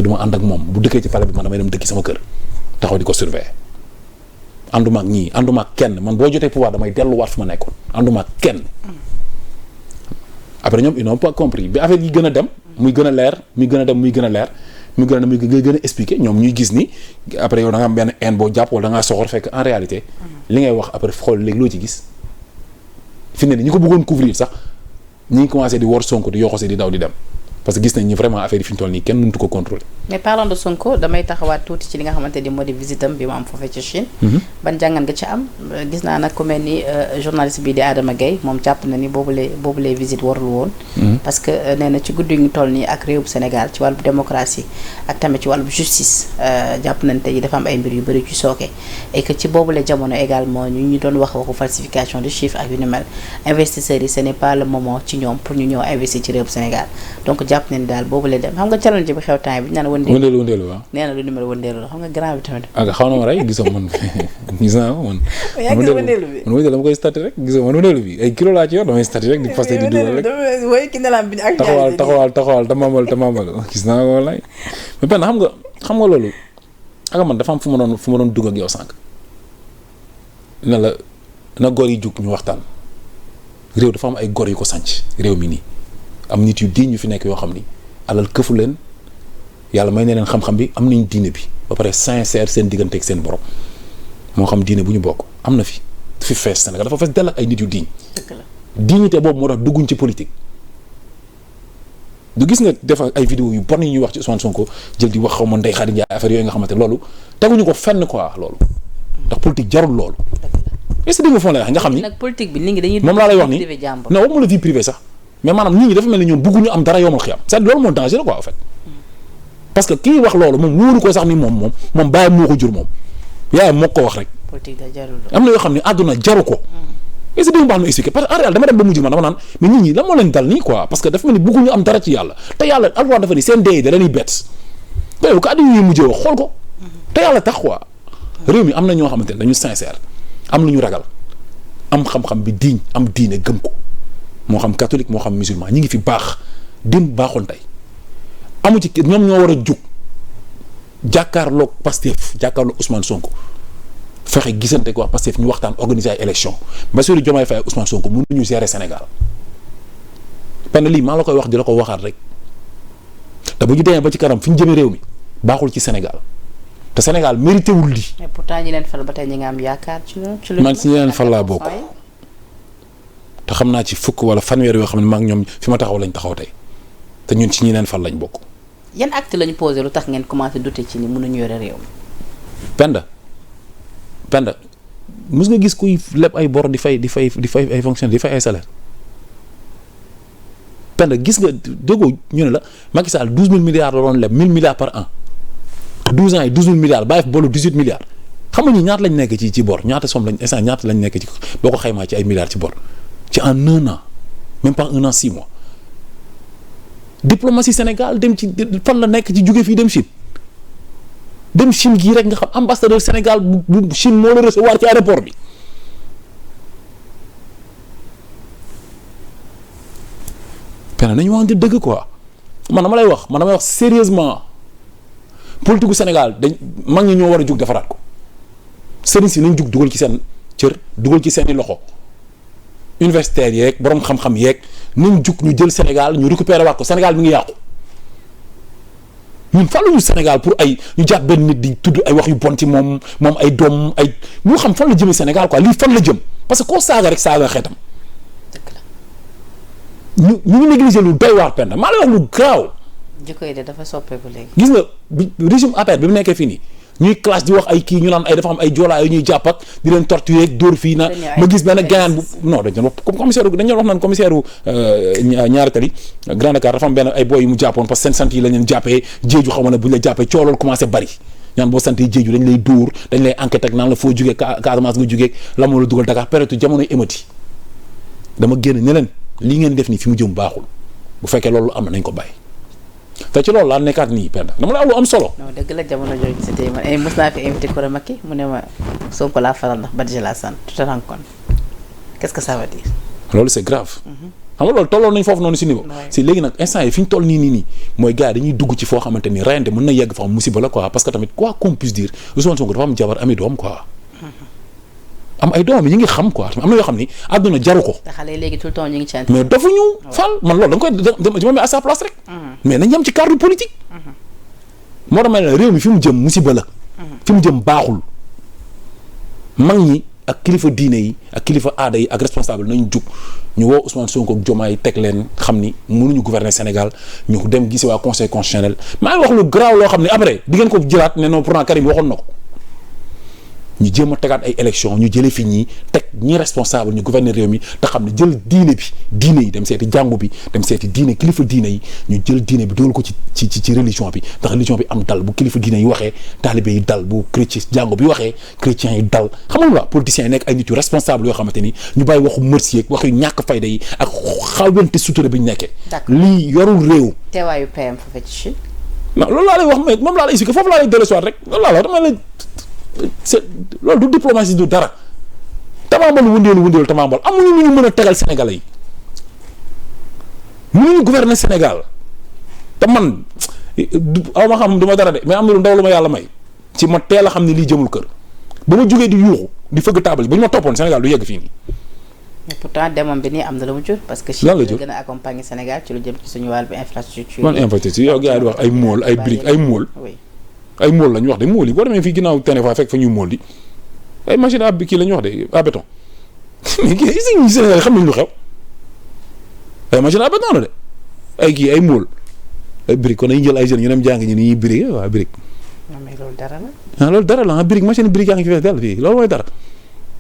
du ma ànd ak moom bu dëkkee ci palais bi man damay dem dëkki sama kër taxaw di ko surveiller ànduma ak ñii ànduma ak kenn man boo jotee pouvoir damay delluwaat fu ma nekkoon ànduma ak kenn après ñoom ils n'ont pas compris bi affaire yi gën a dem muy gën a leer muy gën a dem muy gën a leer muy gën a dem muy gën a expliquer ñoom ñuy gis ni après yow da nga am benn haine boo jàpp wala da ngaa soxor fekk en réalité li ngay wax après xool léegi loo ci gis fi ne ni ñi ko bëggoon couvrir sax ñi ngi commencé di wor Sonko di yoxose di daw di dem parce que gis nañ ni vraiment affaire yi fi ñu toll nii kenn mënut ko contrôler. mais parlant de Sonko damay taxawaat tuuti ci li nga xamante ni moo di visitam bi mu am foofee ci Chine. ban jàngat nga ci am gis naa nag ku mel ni journaliste bii di Adama Gaye moom jàpp na ni boobulee visite warul woon. parce que nee na ci guddi ñu toll nii ak réewum Sénégal ci wàllu démocratie ak tamit ci wàllu justice jàpp nañ tey dafa am ay mbir yu bëri ci sooke et que ci boobulee jamono également ñu doon waxu falsification de chiffres ak yu ni mel investisseurs yi ce n'est pas le moment ci ñoom pour ñu ñëw investir ci réewum Sénégal donc jàpp nañ daal boobu lay dem xam nga challenge bi xew temps bi ñu naan wëndeelu waaw nee na lu numéro wëndeelu la xam nga grand bi tamit xaw na ma rey gisoo man gis naa ko man yaa ngi wëndeelu bi man wëndeelu dama koy stati rek gisoo man wëndeelu bi ay kilo laa ci yor damay stati rek di posté di dugal rek woy ki nelam bi ak taxawal te mambal gis naa ko wallaay mais benn xam nga loolu ak man dafa am fu ma doon dugg ak yow sànq ne la na góor yi jug ñu waxtaan réew dafa am ay góor yu ko sànc réew mi nii am nit yu diin ñu fi nekk yoo xam ni alal këfu leen yàlla may ne leen xam-xam bi am nañ diine bi ba pare sincère seen diggante ak seen borom moo xam diine bu ñu bokk am na fi fees Sénégal dafa fees dell ak ay nit yu diiñ dignité boobu moo tax dugguñ ci politique du gis nga def ay vidéo yu bon yi ñuy wax ci Ousmane Sonko jël di wax xaw ma Ndeye Khady Ndiaye affaire yooyu nga xamante loolu teguñu ko fenn quoi loolu ndax politique jarul loolu est-ce que di nga foog nga xam ni nag politique bi nit ñi dañuy moom laa lay wax ni non waxuma la vie privée sax mais maanaam nit ñi dafa mel ni ñoom bëgguñu am dara yomal xiyam c'est loolu moo dangereux quoi en fait parce que kii wax loolu moom wóoru ko sax ni moom bàyyi moo ko jur moom yaay moo ko wax rek am na yoo xam ne àdduna jaru ko est-ce que di nga baax ma expliquer parce que en réalité dama dem ba mujj man dama naan mais nit ñi lan moo leen dal nii quoi parce que dafa mel ni bëgguñu am dara ci yàlla te yàlla alxuraan dafa ni seen dee da leen di bett mais yow ka addi yi mujjee wax xool ko te yàlla tax quoi réew mi am na ñoo xamante ne dañu sincère am lu ñu ragal am xam-xam bi diiñ am diine gëm ko moo xam catholique moo xam musulman ñi ngi fi baax dim baaxoon tey amu ci ñoom ñoo war a jug jàkkaarloog Pastef jàkkaarloog Ousmane Sonko fexe gisante ko wax Pastef ñu waxtaan organiser ay élection Bassirou Diomaye Faye ak Ousmane Sonko mënuñu gérer Sénégal penn lii maa la koy wax di la ko waxaat rek te bu ñu demee ba ci kanam fi ñu jëmee réew mi baaxul ci Sénégal te Sénégal mérité wul lii. mais pourtant ñi leen fal ba tey ñi nga am yaakaar ci lu man si ñi leen fal laa bokk te xam naa ci fukk wala fanweer yoo xam ne maa ngi ñoom fi ma taxaw lañ taxaw tey te ñun ci ñi leen fal lañ bokk. yan acte lañu posé lu tax ngeen commencé douter ci ni mënuñu yore réew mi. Penda mus nga gis kuy leb ay bor di fay ay fonctionnaire di fay ay salaire Penda gis nga déggoo ñu ne la Macky Sall 12 000 milliards la doon leb 1000 milliards par an 12 ans yi 12 000 milliards bàyyi fa boolu 18 milliards xam nga ñi ñaata lañ nekk ci bor ñaata somme lañ instant ñaata lañ nekk ci boo ko xaymaa ci ay milliards ci bor ci en 1 an même pas 1 an 6 mois diplomatie Sénégal dem ci fan la nekk ci jóge fii dem Chine gii rek nga xam ambassadeur Sénégal bu Chine moo la recevoir ci aéroport bi pena nañu waxante dëgg quoi man damay wax sérieusement politique gu Sénégal dañ mag ñi ñoo war a jug defaraat ko sëriñ si nañ jug dugal ci seen cër dugal ci seeni loxo universitaires yeeg borom xam-xam yeeg nañ jug ñu jël Sénégal ñu récupérer waat ko Sénégal mi ngi yàqu ñun faluñu Sénégal pour ay ñu jàpp benn nit di tudd ay wax yu bon ci moom ay doom ay ñu xam fan la jëmee Sénégal quoi lii fan la jëm parce que koo saaga rek saaga xeetam ñu ngi négliger lu doy waar Penda maa lay wax lu gaaw. jikko yi de dafa soppeeku léegi. gis nga bi régime APR bi mu nekkee fii nii ñuy classe di wax ay kii ñu naan ay dafa am ay joolaa yu ñuy jàpp ak di leen torturer ak dóor fii na ma gis benn gayaan bu non dañ doon wax comme commissaire dañ doon wax naan commissaire ñaari tali Grand Dakar dafa am benn ay boy yu mu jàppoon parce que seen sant yi lañ leen jàppee jéeju xaw ma ne bu ñu la jàppee coolool commencé bari ñaan boo sant yi jéeju dañ lay dóor dañ lay enquête ak naan la foo jógee Casamance nga jógee la moo la dugal Dakar période jamonoy émeute dama génn ne leen lii ngeen def nii fi mu jëm baaxul bu fekkee loolu am na nañ ko bàyyi te ci loolu laa nekkaat nii Penda dama la am solo. non dëgg la jamono jooju c'était man mos naa fi invité Koura Macky mu ne ma Sonko laa faral ndax Badji laa sant tu te rends compte qu'est-ce que ça veut dire. loolu c'est grave. xam nga loolu tolloon nañ foofu noonu si niveau. si léegi nag instant yi fi ñu toll nii mooy gars yi dañuy dugg ci foo xamante ni rayante mën na yegg fa am musiba la quoi parce que tamit quoi qu'on puisse dire Ousmane Sonko dafa am jabar ami doom quoi. am ay doom yi ngi xam quoi am na yoo xam ni àdduna jaru ko. te xale yi léegi tout le temps ñu ngi ci mais dafuñu fal man loolu da nga koy dama à sa place rek. mais nañ yem ci cadre politique. moo tax ma ne réew mi fi mu jëm musiba la. fi mu jëm baaxul. mag ñi ak kilifa diine yi ak kilifa aada yi ak responsable nañu jug ñu woo Ousmane Sonko ak Diomaye teg leen xam ni mënuñu gouverner Sénégal ñu dem gisi waa conseil constitutionnel maa ngi wax lu garaaw loo xam ne après di ngeen ko jëlaat ne non pourtant Karim waxoon na ko. ñu jéem a tegaat ay élection ñu jëlee fi ñii teg ñi responsable ñu gouverner réew mi te xam ne jël diine yi dem seeti jàngu bi dem seeti diine kilifa diine yi ñu jël diine bi dool ko ci religion bi ndax religion bi am dal bu kilifa diine yi waxee taalibe yi dal bu chrétien jàngu bi waxee chrétiens yi dal xam nga politiciens yi nekk ay nit yu responsable yoo xamante ni ñu bàyyi waxu merci ak waxu ñàkk fayda yi ak xawante sutura bi ñu nekkee. lii yorul réew. teewaayu PM foofu ci Chine. non loolu laa lay wax mais moom laa lay expliqué foofu laa lay dellusiwaat rek loolu laa la dama lay c'est loolu du diplomatie du dara tamaambal wëndeelu tamaambal amuñu lu ñu mën a tegal Sénégalais yi mënuñu gouverner Sénégal te man aw ma xam du ma dara de mais am na lu ndaw lu ma yàlla may ci ma teel a xam ne lii jëmul kër ba ma jógee di yuuxu di fëgg taabal ba ñu ma toppoon Sénégal du yegg fii nii. mais pourtant demam bi nii am na lu mu jur parce que. lan la jur gën a accompagner Sénégal ci lu jëm ci suñu wàllu infrastructure. man infrastructure yow gars yi di wax ay mool ay briques ay mool. ay mool la ñu wax de mool yi boo demee fii ginnaaw Ténéfa fekk fa ñuy mool di ay machine à kii la ñu wax de à béton mais kii yi Sénégal xam nañ lu xew ay machine à béton la de ay kii ay mool ay brique kon dañuy jël ay jeunes ñu dem jàng ñu ni ñuy brique waaw brique. non mais loolu dara la. ah loolu dara la ah brique machine brique yaa ngi fi fees dell fii loolu mooy dara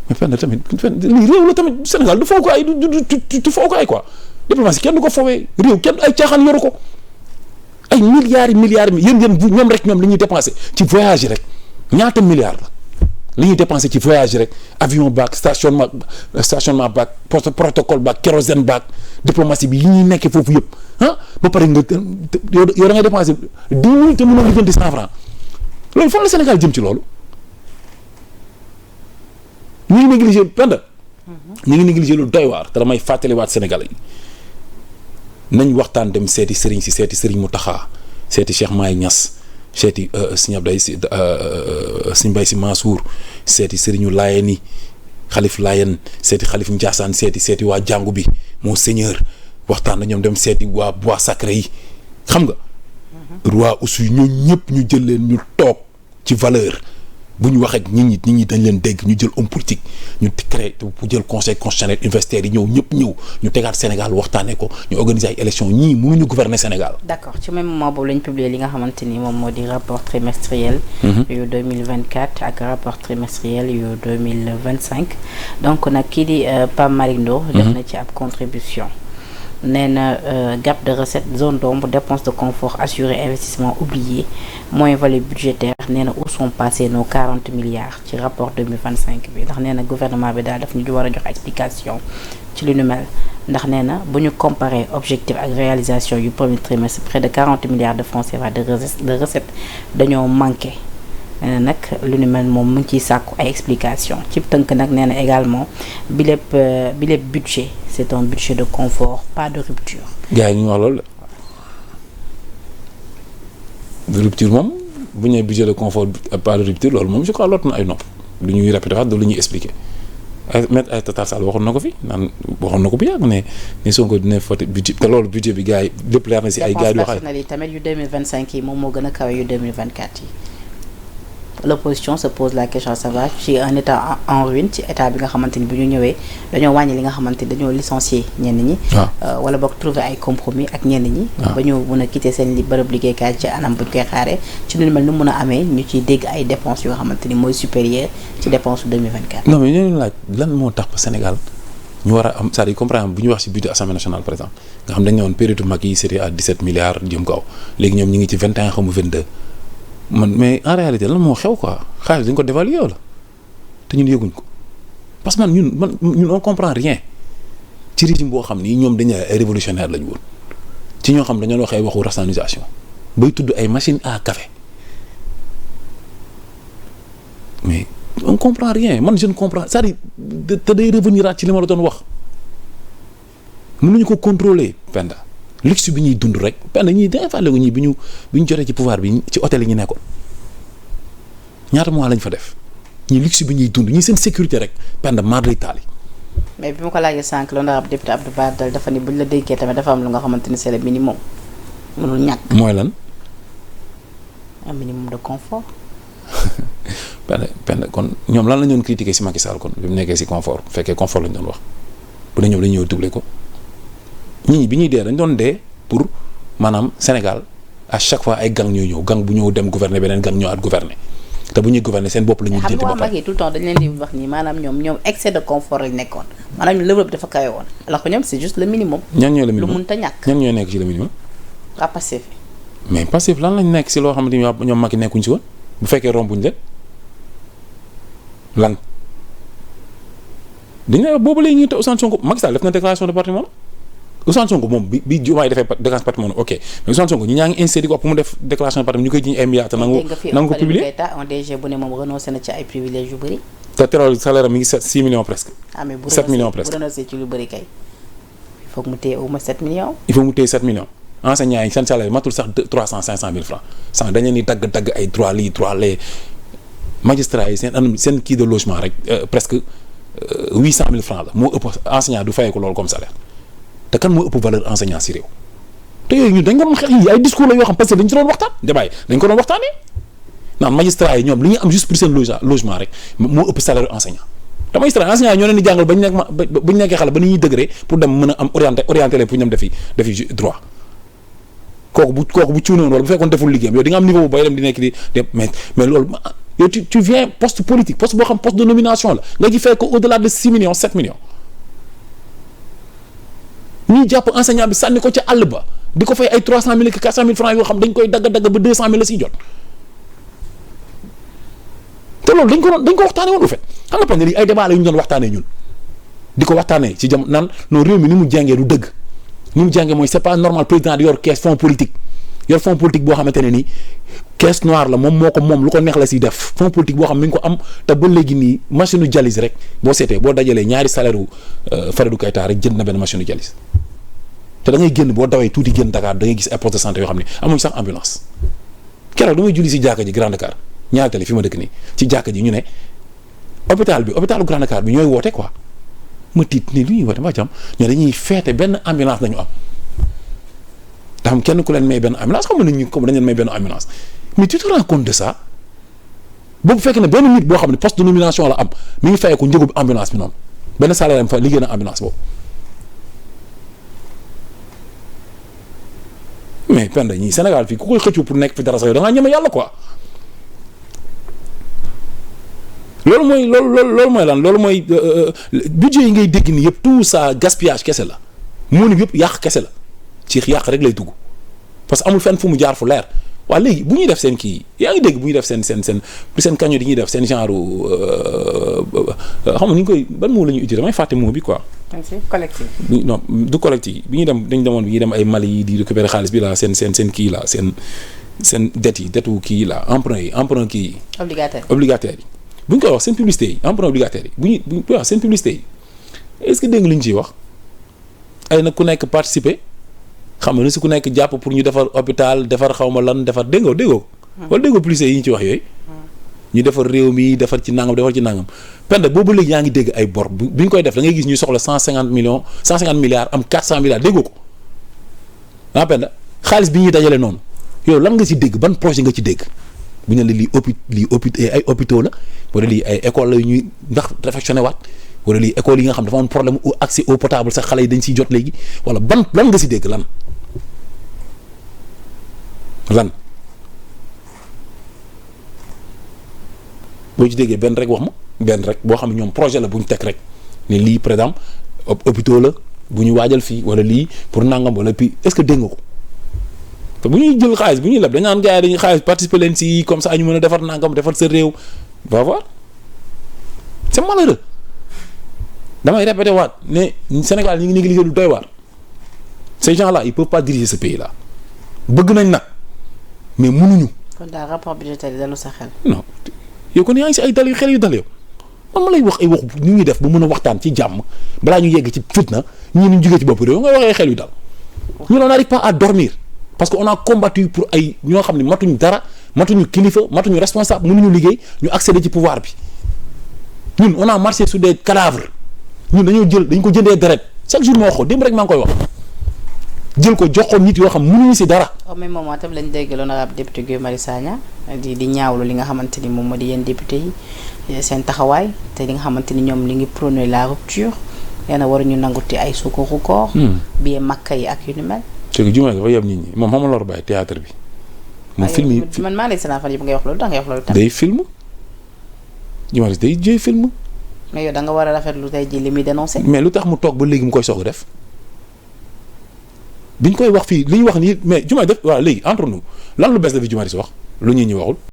mais fenn tamit lii réew la tamit Sénégal du foo ko ay du foo ko ay quoi diplomatie kenn du ko foowee réew kenn ay caaxaan yoru ko. ay milliards yéen ñoom rek ñoom li ñuy dépensé ci voyage yi rek ñaata milliards la li ñuy dépensé ci voyage yi rek avion baak stationnement baak protocole baak kérosène baak diplomatie bi yi ñuy nekkee foofu yëpp ba pare nga yow da ngay dépensé 10 000 te mënoo lijjanti 100 francs loolu fan la Sénégal jëm ci loolu ñu ngi négligé penda ñu ngi négligé lu doy waar te damay fàttaliwaat Sénégalais yi nañ waxtaan dem seeti sëriñ si seeti sëriñ Mountakha seeti Cheikh Maye Niass seeti Sëriñ Abdoulaye si Sëriñ Mbaye Sy Mansour seeti sëriñu Laayeen yi xalif Laayeen seeti xalif Ndiassane seeti waa jàngu bi Monseigneur waxtaan na ñoom dem seeti waa bois sacré yi xam nga roi Oussou yi ñoo ñëpp ñu jël leen ñu toog ci valeur bu ñu waxee ak nit ñi dañ leen dégg ñu jël homme politique ñu créé bu jël conseil constitutionnel universitaire yi ñëpp ñëw ñu tegaat Sénégal waxtaanee ko ñu organiser ay élections ñii mënuñu gouverner Sénégal. d'accord ci même moment boobu lañ publier li nga xamante ni moom moo di rapport trimestriel. yu 2024 ak rapport trimestriel yu 2025 donc nag kii di Pape Malick Ndour def na ci ab contribution. nee na gap de recette zone d'ombre dépenses de confort assuré investissement oublié moyen valeur budgétaire nee na où sont passés nos 40 milliards ci rapport 2025 bi ndax nee na gouvernement bi daal daf ñu war a jox explication ci li nu mel ndax nee na bu ñu comparer objectif ak réalisation yu premier trimestre près de 40 milliards de francs CFA de recettes dañoo manqué nee na nag lu nu mel moom mu ngi ciy sàkku ay explication ci tënk nag nee na également bi lépp budget c'est un budget de confort pas de rupture. gars yi ñu wax loolu de rupture moom bu ñu nee budget de confort pas de rupture loolu moom je crois lot na ay nopp lu ñuy répété waat lu ñuy expliqué ay maître ay Tata Sall waxoon na ko fi naan waxoon na ko bu yàgg ne Sonko dina voté budget te loolu budget bi gars yi lépp leer na si ay gars yi wax yi tamit yu 2025 yi moom moo gën a kawe yu 2024 yi. L'opposition se pose la question savoir ci un état en ruine ci état bi nga xamante ni bu ñu ñëwee dañoo wàññi li nga xamante ni dañoo licencier ñenn ñi. wala boog trouver ay compromis ak ñenn ñi. ba ñu mën a quitter seen bërëb liggéeykaay ci anam bu ñu koy xaaree ci lu mel ni mën a amee ñu ciy dégg ay dépenses yoo xamante ni mooy supérieur ci dépense 2024. non mais ñu laaj lan moo tax ba Sénégal ñu war a am c'est-à-dire comprendre bu ñu wax ci budget assemblée nationale par exemple nga xam dañ ne woon période mag yi c'était à 17 milliards jëm kaw léegi ñoom ñu ngi ci 21 xamu 22. man mais en réalité lan moo xew quoi xaalis dañ ko dévaluer la te ñun yëguñ ko parce que ñun on comprend rien ci régime boo xam ni ñoom dañu ay révolutionnaire lañu woon ci ñoo xam dañoo wax ay waxu rationalisation bay tudd ay machine à café mais on comprend rien man je ne comprends c'est-à-dire te day revenir ci li ma la doon wax mënuñu ko contrôler Penda luxe bi ñuy dund rek Penda ñii da fàlle ko ñii bi ñu jotee ci pouvoir bi ci hôtel yi ñu nekkoon ñaata mois lañ fa def ñii luxe bi ñuy dund ñii seen sécurité rek Penda maar day taali. mais bi ma ko laajee sànq l'honorable député Abdou Bara Dolly dafa ni buñ la dénkee tamit dafa am lu nga xamante ni c'est le minimum mënul ñàkk. mooy lan. un minimum de confort. Penda kon ñoom lan la ñu doon critiquer si Macky Sall kon bi mu nekkee si confort bu fekkee confort lañ doon wax bu dee ñoom dañu ñëw doublé ko ñi bi ñuy dee dañ doon dee pour maanaam Sénégal à chaque fois ay gang ñooy ñëw gang bu ñëw dem gouverner beneen gang ñëwaat gouverner te bu ñuy gouverner seen bopp la ñuy. xam jënd nga ba waa pare Macky tout le temps dañ leen di wax nii maanaam ñoom excès de confort lañ nekkoon maanaam level bi dafa kawe woon alors que ñoom c'est juste le minimum. ñan ñooy le minimum lu mënta ñàkk. ñan ñooy nekk ci le minimum. waa Pastef. mais Pastef lan lañ nekk si loo xamante ni ñoom Macky nekkuñ si woon bu fekkee rombuñ leen lan dañ ne boobu léegi ñu te Ousmane Sonko Macky Sall def na déclaration de patrimoine Ousmane Sonko moom bi Diomaye defee déclaration de patrimoine ok mais Ousmane Sonko ñi ñaa ngi insisté ko pour mu def déclaration de patrimoine ñu koy jiñ ay milliards te nangu ko publier un DG bu ne moom renoncé na ci ay privilèges yu bëri. te terool salaire mi ngi 6 millions presque. ah mais bu 7 millions presque bu renoncé ci lu bëri kay. il faut que mu téye au moins 7 millions. il faut mu téye 7 millions enseignants yi seen salaire matul sax 300 500 000 francs sans dañ leen di dagg ay droit lii droit lee magistrats yi seen kii de logement rek presque 800 000 francs la moo ëpp enseignant du fayee ko loolu comme salaire te kan moo ëpp valeur enseignant si réew te yooyu ñun dañ ko doon xeex yi ay discours la yoo xam parce que dañ ci doon waxtaan débat dañ ko doon waxtaanee naan magistrats yi ñoom li ñu am juste pour seen logement rek moo ëpp salaire enseignant te magistrats enseignant yi ñoo leen di jàngal bañ nekkee xale ba ni ñuy degré pour dem mën a am orienté leen pour ñu dem defi droit kooku bu cuunoon wala bu fekkoon deful liggéeyam yow di nga am niveau bu bay dem di nekk di mais loolu yow tu viens poste politique poste boo xam poste de nomination la nga ci fekk au-delà de 6 millions 7 millions ñuy jàpp enseignant bi sànni ko ca àll ba di ko fay ay 300 000 ak 400 000 francs yoo xam dañ koy dagg ba 200 000 la siy jot te loolu dañ ko waxtaanee woon bu fait xam nga parce que lii ay débat la yu ñu doon waxtaanee ñun di ko waxtaanee ci jam naan non réew mi ni mu jàngee du dëgg ni mu jàngee mooy c'est pas normal président di yor caisse fonds politique boo xamante ne nii caisse noire la moom lu ko neex la siy def fonds politique boo xam mi ngi ko am te ba léegi nii machine u dialyse rek boo seetee boo dajalee ñaari salaire u Fadilou Keita rek jënd na benn machine u dialyse te da ngay génn boo dawee tuuti génn Dakar da ngay gis ay poste de santé yoo xam ne amuñ sax ambulance keroog damay julli si jàkka ji Grand Dakar ñaari tali fi ma dëkk nii ci jàkka ji ñu ne hôpitalu Grand Dakar bi ñooy woote quoi ma tiit nii lu ñuy woote ma ci am ñoo dañuy feete benn ambulance lañu am da xam kenn ku leen may benn ambulance xam nañ ñu comme dañ leen may benn ambulance mais tu te rends compte de ça boobu fekk na benn nit boo xam ne poste de nomination la am mi ngi fayee ko njëgu ambulance bi noonu benn salaire am fa liggéey na ambulance boobu mais Penda ñii Sénégal fii ku koy xëccu pour nekk fi dara sax yow da ngaa ñeme yàlla quoi loolu mooy lan loolu mooy budget yi ngay dégg ni yëpp tout ça gaspillage kese la moo ni yëpp yàq kese la ci yàq rek lay dugg parce que amul fenn fu mu jaar fu leer waaw léegi bu ñuy def seen kii yaa ngi dégg bu ñuy def seen kaño di ñuy def seen genre xam nga ni ñu koy ban moo la ñuy utiliser damay fàtte moo bi quoi. collectif. non du collectif bi ñuy dem ay Mali yi di récupérer xaalis bi la seen kii la seen dette yi dettu kii la emprunt kii yi. obligataire yi bu ñu koy wax seen publicité yi emprunt obligataire yi bu ñuy wax seen publicité yi est-ce que dégg nga li ñu ciy wax ay nag ku nekk participer. xam nga ni si ku nekk jàpp pour ñu defar hôpital defar xawma lan defar déggoo wala déggoo plus yi ñu ci wax yooyu ñu defar réew mi defar ci nangam Penda boobu léegi yaa ngi dégg ay bor bi ñu koy def da ngay gis ñuy soxla 150 milliards am 400 milliards déggoo ko Penda xaalis bi ñuy dajale noonu yow lan nga ci dégg ban projet nga ci dégg bu ñu ne lii ay hôpitaux la wala lii ay école la yu ñuy ndax réfectionné waat wala lii école yi nga xam dafa am problème accès eau potable sax xale yi dañ siy jot léegi wala lan nga si dégg lan boo ci déggee benn rek wax ma benn rek boo xam ne ñoom projet la bu ñu teg rek ne lii par exemple hôpitaux la bu ñu waajal fii wala lii pour nangam wala puis est-ce que dégg nga ko te bu ñuy jël xaalis bu ñuy leb dañu naan gars yi dañuy xaalis participer leen si comme ça ñu mën a defar nangam defar sa réew va voir c'est malheureux damay répéter waat ne Sénégal ñi ngi négliger lu doy waar ces gens-là ils peuvent pas diriger ce pays là bëgg nañ nag mais mënuñu. kon daal rapport budgétaire dalu sa xel. non yow kon yaa ngi si ay dal yu xel yu dal yow man ma lay wax ay wax ñu ngi def ba mën a waxtaan ci jàmm balaa ñu yegg ci fitna ñii ñu jógee ci bopp réew nga waxee xel yu dal ñu n'arrive pas à dormir parce que on a combattu pour ay ñoo xam ne matuñu dara matuñu kilifa matuñu responsable mënuñu liggéey ñu accéder ci pouvoir bi ñun on a marché sur des cadavres ñun dañ ko jëndee deret chaque jour ma wax ko démb rek maa ngi koy wax jël ko jox ko nit yoo xam mënuñu si dara. au même moment tam lañ dégg l'honorable député Guy Marius Sagna di ñaawlu li nga xamante ni moom moo di yéen député yi seen taxawaay te li nga xamante ni ñoom li ngi prôné la rupture nee na waruñu nanguti ay sukkaru koor. biee makka yi ak yu ni mel. c'est que Diomaye dafa yem nit ñi moom xam nga la war a bàyyi théâtre bi. moom film yi man maa ngi lay sénat fan yëpp ngay wax loolu da ngay wax loolu tam. day film Diomaye day jëy film. mais yow da nga war a rafetlu tey jii li muy dénoncé. mais lu tax mu toog ba léegi mu koy soog a def biñ koy wax fii li ñu wax nii mais Diomaye def waaw léegi entre nous lan lu bees la fi Diomaye si wax lu ñuy ñi waxul.